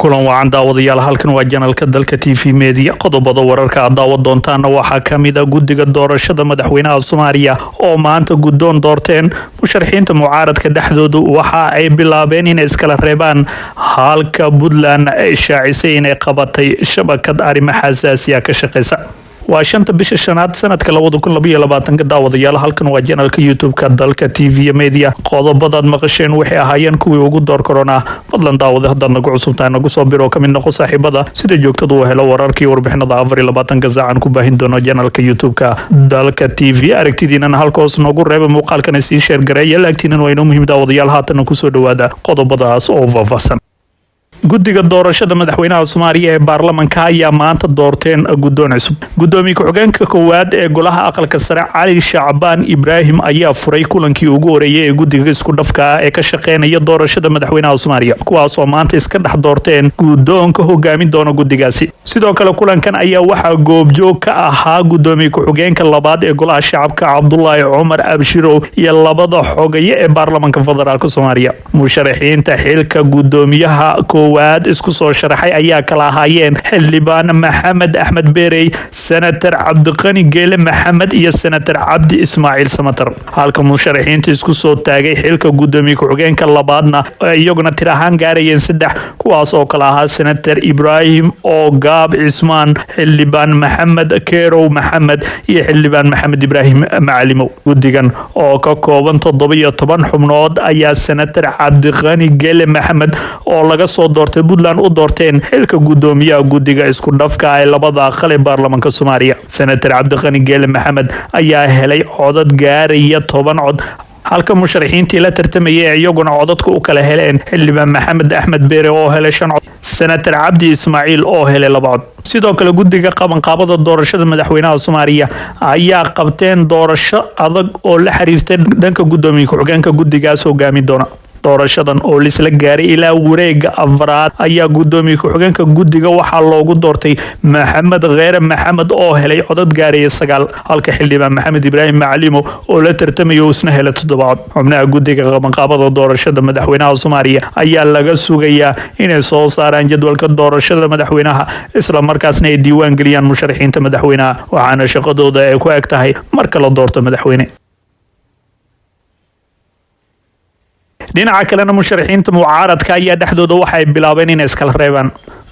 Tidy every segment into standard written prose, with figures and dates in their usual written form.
Kulan wacan daawadayaal, halkan waa janalka Dalka TV Media. Qodobada wararka aad daawan doontaana waxaa kamid a guddiga doorashada madaxweynaha Soomaaliya oo maanta guddoon doorteen. Musharaxiinta mucaaradka dhexdoodu waxa ay bilaabeen inay iskala reebaan, halka Puntland ay shaacisay inay qabatay shabakad arrimo xasaasiya ka shaqeysa. Waa 5-ta bisha shanaad sanadka 2022-ka. Daawadayaal, halkan waa janalka YouTube-ka Dalka TV Media. Qodobadaad maqasheen waxay ahaayeen kuwii ugu door korona. Fadlan daawada, haddaad nagu cusubtahay, nagu soo biro, kamid noqo saaxiibada sida joogtada u helo wararkii warbixinada 24-ka saacan ku baahin doono janalka YouTube-ka Dalka TV. Aragtidiinana halka hoos noogu reeba, muuqaalkana sii share gareeya, laagtiinan waa inoo muhiim. Daawadayaal, haatana kusoo dhawaada qodobadaas oo faahfaahsan. Guddiga doorashada madaxweynaha Soomaaliya ee baarlamanka ayaa maanta doorteen guddoon cusub. Gudoomiye ku-xigeenka koowaad ee golaha aqalka sare, Cali Shacbaan Ibraahim, ayaa furay kulankii ugu horeeyay ee guddiga isku dhafka ah ee ka shaqeynaya doorashada madaxweynaha Soomaaliya, kuwaas oo maanta iska dhex doorteen guddoonka hogaamin doona guddigaasi. Sidoo kale kulankan ayaa waxaa goobjoog ka ahaa gudoomiye ku-xigeenka labaad ee golaha shacabka, Cabdulaahi Cumar Abshirow, iyo labada xogaye ee baarlamanka federaalk Soomaaliya. Musharaxiinta xilka gudoomiyaha koowaad isku soo sharaxay ayaa kala ahaayeen xildhibaan Maxamed Axmed Beerey, senator Cabdiqani Geele Maxamed iyo senator Cabdi Ismaaciil Samatar, halka musharaxiinta isku soo taagay xilka gudoomiye ku-xigeenka labaadna iyaguna tir ahaan gaarayeen saddex, kuwaas oo kala ahaa senator Ibraahim oo Gaab Cismaan, xildhibaan Maxamed Kerow Maxamed iyo xildhibaan Maxamed Ibraahim Macalimow. Guddigan oo ka kooban 17 xubnood ayaa senator Cabdiqani Geele Maxamed oo laga soo doortay Puntland u doorteen xilka gudoomiyaha guddiga isku dhafka ee labada aqal ee baarlamanka Soomaaliya. Senator Cabdiqani Geele Maxamed ayaa helay codad gaaraya 10 cod, halka musharaxiintii la tartamayay ee iyaguna codadka u kala heleen xildhibaan Maxamed Axmed Beere oo helay 5 cod, senator Cabdi Ismaaciil oo helay 2 cod. Sidoo kale guddiga qabanqaabada doorashada madaxweynaha Soomaaliya ayaa qabteen doorasho adag oo la xiriirtay dhanka gudoomiye ku-xigeenka guddigaas hogaamin doona. Doorashadan oo lisla gaaray ilaa wareega afraad ayaa gudoomiye ku-xigeenka guddiga waxaa loogu doortay Maxamed Kheere Maxamed oo helay codad gaaraya 9, halka xildhibaan Maxamed Ibraahim Macalimo oo la tartamaya isna helay 7 cod. Xubnaha guddiga qabanqaabada doorashada madaxweynaha Soomaaliya ayaa laga sugayaa inay soo saaraan jadwalka doorashada madaxweynaha, isla markaasna ay diiwaan geliyaan musharaxiinta madaxweynaha, waxaana shaqadooda ay ku eg tahay marka la doorto madaxweyne. Dhinaca kalena musharaxiinta mucaaradka ayaa dhexdooda waxay bilaabeen inay iskala reebaan.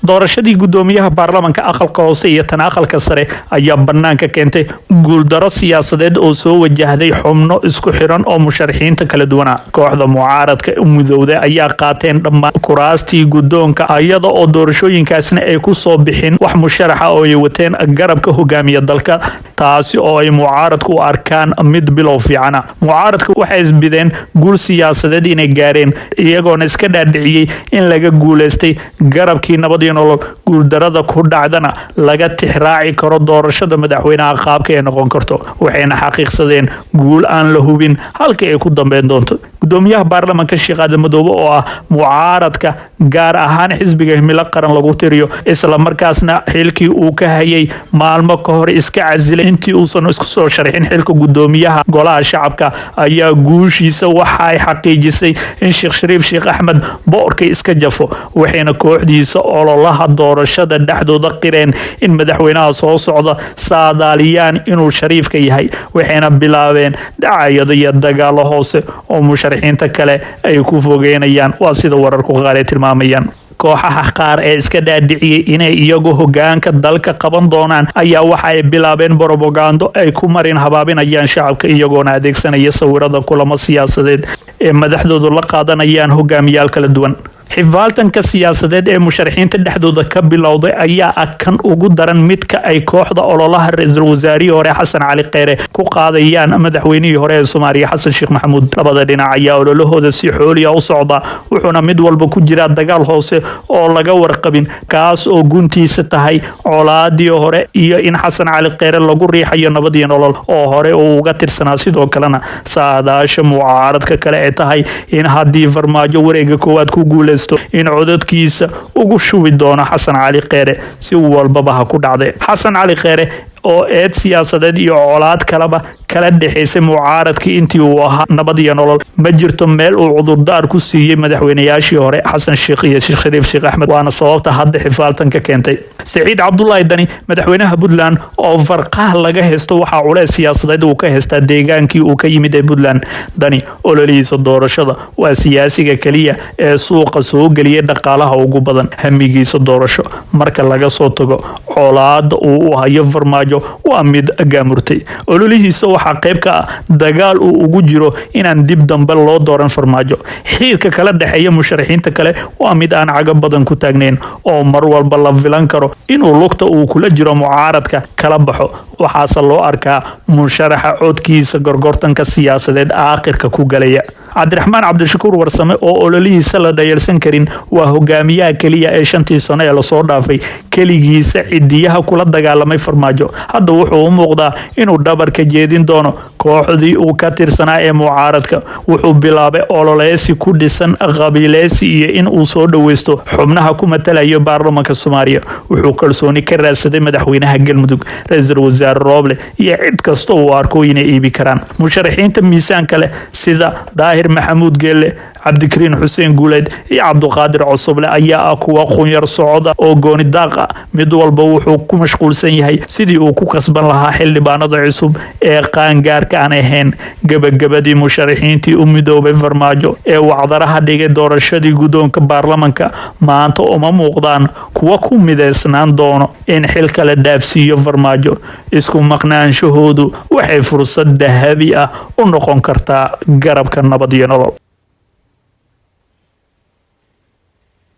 Doorashadii gudoomiyaha baarlamanka aqalka hoose iyo tan aqalka sare ayaa banaanka keentay guuldaro siyaasadeed oo soo wajahday xubno isku xiran oo musharaxiinta kala duwana. Kooxda mucaaradka midowday ayaa qaateen dhammaan kuraastii guddoonka, iyada oo doorashooyinkaasna ay ku soo bixin wax musharaxa oo ay wateen garabka hogaamiya dalka, taasi oo ay mucaaradku u arkaan mid bilow fiicana. Mucaaradka waxay isbideen guul siyaasadeed inay gaareen, iyagoona iska dhaadhiciyey in laga guuleystay garabkii nabad iyo nolol, guuldarada ku dhacdana laga tixraaci karo doorashada madaxweynaha qaabka ay noqon karto, waxayna xaqiiqsadeen guul aan la hubin halka ay ku dambeyn doonto. Gudoomiyaha baarlamanka Sheekh Aadan Madoobe oo ah mucaaradka, gaar ahaan xisbiga Himilo Qaran lagu tiriyo, isla markaasna xilkii uu ka hayay maalmo ka hor iska casilay intii uusan isku soo sharxin xilka gudoomiyaha golaha shacabka, ayaa guushiisa waxay xaqiijisay in Sheekh Shariif Sheekh Axmed boorka iska jafo, waxayna kooxdiisa ololaha doorashada dhexdooda qireen in madaxweynaha soo socda saadaaliyaan inuu Shariifka yahay, waxayna bilaabeen dacayado iyo dagaalo hoose oo musharaxiinta kale ay ku fogeynayaan, waa sida wararku qaar ay tilmaamayaan. Kooxaha qaar ee iska dhaadhiciyey inay iyagu hogaanka dalka qaban doonaan ayaa waxa ay bilaabeen brobagando ay ku marin habaabinayaan shacabka, iyagoona adeegsanaya sawirada kulamo siyaasadeed ee madaxdoodu la qaadanayaan hogaamiyaal kala duwan. Xifaaltanka siyaasadeed ee musharaxiinta dhexdooda ka bilowday ayaa ah kan ugu daran midka ay kooxda ololaha ra-iisul wasaarihii hore Xasan Cali Kheyre ku qaadayaan madaxweynihii hore ee Soomaaliya, Xasan Sheekh Maxamuud. Labada dhinac ayaa ololahooda si xooliya u socda, wuxuuna mid walba ku jiraa dagaal hoose oo laga warqabin, kaas oo guntiisa tahay colaadii hore iyo in Xasan Cali Kheyre lagu riixayo nabad iyo nolol oo hore uu uga tirsanaa. Sidoo kalena saadaasha mucaaradka kale ay tahay in haddii Farmaajo wareega koowaad ku guuleysto in codadkiisa ugu shubi doono Xasan Cali Kheyre, si walbaba ha ku dhacday. Xasan Cali Kheyre oo eed siyaasadeed iyo colaad kaleba kala dhexaysay mucaaradkii intii uu ahaa Nabad iyo Nolol, ma jirto meel uu cudurdaar ku siiyey madaxweynayaashii hore, Xasan Sheekh iyo Sheekh Shariif Sheekh Axmed, waana sababta hadda xifaaltan ka keentay. Siciid Cabdulaahi Dani, madaxweynaha Puntland oo farqaha laga haysto, waxaa culeys siyaasadeed uu ka haystaa deegaankii uu ka yimid ee Puntland. Dani ololihiisa doorashada waa siyaasiga keliya ee suuqa soo geliyay dhaqaalaha ugu badan. Hamigiisa doorasho, marka laga soo tago colaada uu u hayo Farmaajo, waa mid gaamurtay. Ololihiisa waxaa qayb ka ah dagaal uu ugu jiro inaan dib dambe loo dooran Farmaajo. Xiriirka kala dhexeeya musharaxiinta kale waa mid aan cago badan ku taagnayn, oo mar walba la filan karo inuu lugta uu kula jiro mucaaradka kala baxo. Waxaase loo arkaa musharaxa codkiisa gorgortanka siyaasadeed aakhirka ku galaya. Cabdiraxmaan Cabdishakuur Warsame oo ololihiisa la dhayalsan karin waa hogaamiyaha keliya ee 5-tii sano ee lasoo dhaafay keligiisa cidiyaha kula dagaalamay Farmaajo. Hadda wuxuu u muuqdaa inuu dhabarka jeedin doono kooxdii uu ka tirsanaa ee mucaaradka. Wuxuu bilaabay ololeysi ku dhisan qabiileysi iyo in uu soo dhoweysto xubnaha ku matalayo baarlamanka Soomaaliya. Wuxuu kalsooni ka raadsaday madaxweynaha Galmudug, ra-iisul wasaare Rooble iyo cid kasta uu arko inay iibi karaan. Musharaxiinta miisaanka leh sida Daahir Maxamuud Geelle, Cabdikariin Xuseen Guuleed iyo Cabduqaadir Cosoble ayaa ah kuwa qunyar socda oo gooni daaq ah. Mid walba wuxuu ku mashquulsan yahay sidii uu ku kasban lahaa xildhibaanada cusub ee qaangaarka aan ahayn. Gabagabadii, musharaxiintii u midoobay Farmaajo ee wacdaraha dhigay doorashadii guddoonka baarlamanka maanta uma muuqdaan kuwa ku mideysnaan doono in xilka la dhaafsiiyo Farmaajo. Isku maqnaanshahoodu waxay fursad dahabi ah u noqon kartaa garabka Nabad iyo Nolol.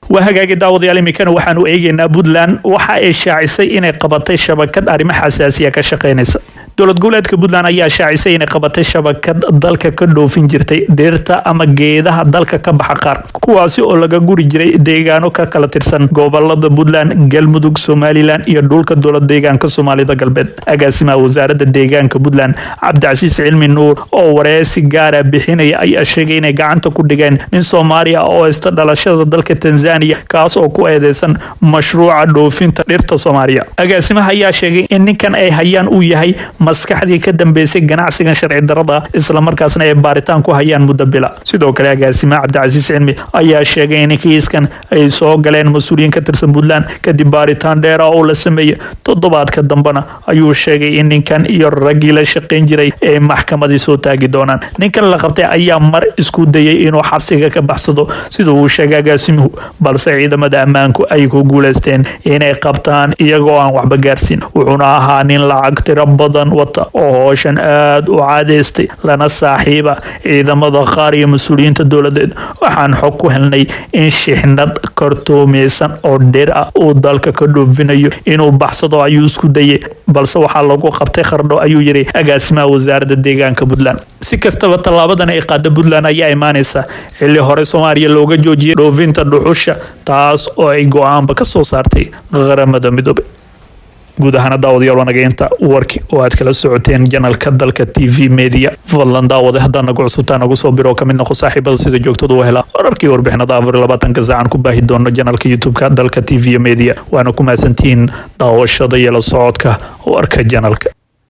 Waa hagaagi, daawadayaal, iminkana waxaanu eegeynaa Puntland. Waxa ay shaacisay inay qabatay shabakad arrimo xasaasiya ka shaqeynaysa. Dowlad goboleedka Puntland ayaa shaacisay inay qabatay shabakad dalka ka dhoofin jirtay dhirta ama geedaha dalka ka baxa qaar, kuwaasi oo laga guri jiray deegaano ka kala tirsan gobolada Puntland, Galmudug, Somaliland iyo dhulka dowlad deegaanka Soomaalida Galbeed. Agaasimaha wasaaradda deegaanka Puntland, Cabdicasiis Cilmi Nuur, oo wareysi gaara bixinaya, ayaa sheegay inay gacanta ku dhigeen nin Soomaali ah oo haysta dhalashada dalka Tanzania, kaas oo ku eedeysan mashruuca dhoofinta dhirta Soomaaliya. Agaasimaha ayaa sheegay in ninkan ay hayaan uu yahay maskaxdii ka dambeysay ganacsigan sharci darada, islamarkaasna ay baaritaan ku hayaan muddo bila. Sidoo kale, agaasimaha Cabdicasiis Cilmi ayaa sheegay in kiiskan ay soo galeen mas-uuliyiin ka tirsan Puntland kadib baaritaan dheera oo la sameeyey. Toddobaadka dambena ayuu sheegay in ninkan iyo raggii la shaqayn jiray ay maxkamadii soo taagi doonaan. Ninkan la qabtay ayaa mar isku dayay inuu xabsiga ka baxsado, sida uu sheegay agaasimuhu, balse ciidamada ammaanku ay ku guuleysteen inay qabtaan iyagoo aan waxba gaarsiin. Wuxuuna ahaa nin lacag tiro badan wata oo hooshan aada u caadeystay, lana saaxiiba ciidamada qaar iyo mas-uuliyiinta dowladeed. Waxaan xog ku helnay in shixnad kartoomeysan oo dhir ah uu dalka ka dhoofinayo. Inuu baxsado ayuu isku dayay, balse waxaa lagu qabtay Qardho, ayuu yiri agaasimaha wasaaradda deegaanka Puntland. Si kastaba, tallaabadan ay qaada Puntland ayaa imaaneysa xilli hore Soomaaliya looga joojiyay dhoofinta dhuxusha, taas oo ay go-aanba ka soo saartay Qaramada Midoobay. Guud ahaana, daawadayaal, waa naga inta warki oo aad kala socoteen janalka Dalka TV Media. Fadlan daawade, haddaad nagu cusubtaa, nagu soo biro, ka mid noqo saaxiibada sida joogtada u hela wararkii warbixinada 24-ka saacan ku baahi doono janalka YouTube-ka Dalka TV Media. Waana ku mahadsantihiin daawashada iyo la socodka warka janalka.